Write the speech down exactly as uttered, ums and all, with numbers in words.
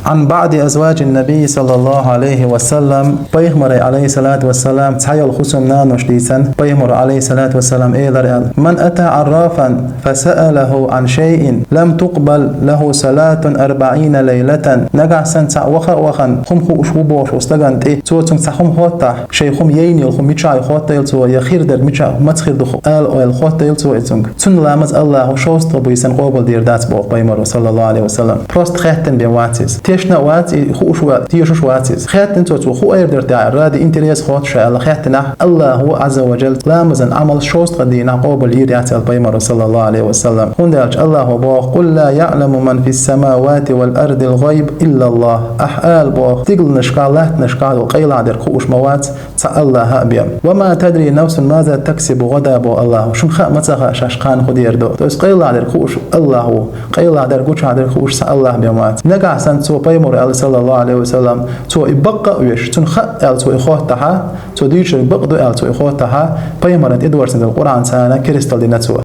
عن بعض أزواج النبي صلى الله عليه وسلم, пайхамара, алейхиссалату вассалам, цхьайолу хӀусамнанош дийцина, пайхамара, алейхиссалату вассалам, элира аьлла: من أتى عرافا فسأله عن شيء لم تقبل له صلاة أربعين ليلة. Нагахь санна цхьаъ ваха а вахана, хӀума хууш ву бохуш волу стагана тӀе, цо цуьнга цхьа хӀума хоттахь, шайн хӀума яйна йолу хӀума мичахь ю хоттайла цо, я хир дерг мичахь, маца хир ду хӀу, ала ойла хоттайла цо и цуьнга. Цуьнан ламаз Аллахо шовзткъа буьйсанна къобалдийр дац боху пайхамаро, саллаллаху алейхи ва саллам. Просто хаьттина бен вац иза. Тешна а вац и, хууш а, тешаш а вац иза. Хаьттина цо, цо хӀу эр дара тӀехь, ради интерес хоттуш аьлла хаьттинехь, Аллахо, Азза ва Джалла, ламазан Ӏамал шовзткъа дийнахь къобалйийр яц аьлла пайхамаро, саллаллаху алейхи ва саллам. ХӀунда аьлча Аллахо боху: قل لا يعلم من في السماوات والأرض الغيب إلا الله. Ахь ала боху, стигланашкахь, латтанашкахь долу къайлагӀ дерг хууш ма вац цхьа Аллахьа а бен. وما تدري نفس ماذا تكسب غدا, боху Аллахо. Шуна хаа ма ца хаьа шаьш кхана хӀун дер ду. То есть къайлагӀ дерг хууш Аллахь ву. КъайлагӀ дерг, гучахь дерг хууш цхьа Аллахь бен вац. Нагахь санна цо пайхамаро аьлла, саллаллаху алейхи ва саллам, цо и бакъ а веш, цунна хаьа аьлла цо и хоттахь, цо дуьйцург бакъ ду аьлла цо и хоттахь, пайхамарна тӀедожийна долу Къуръан царна керстал дина цо.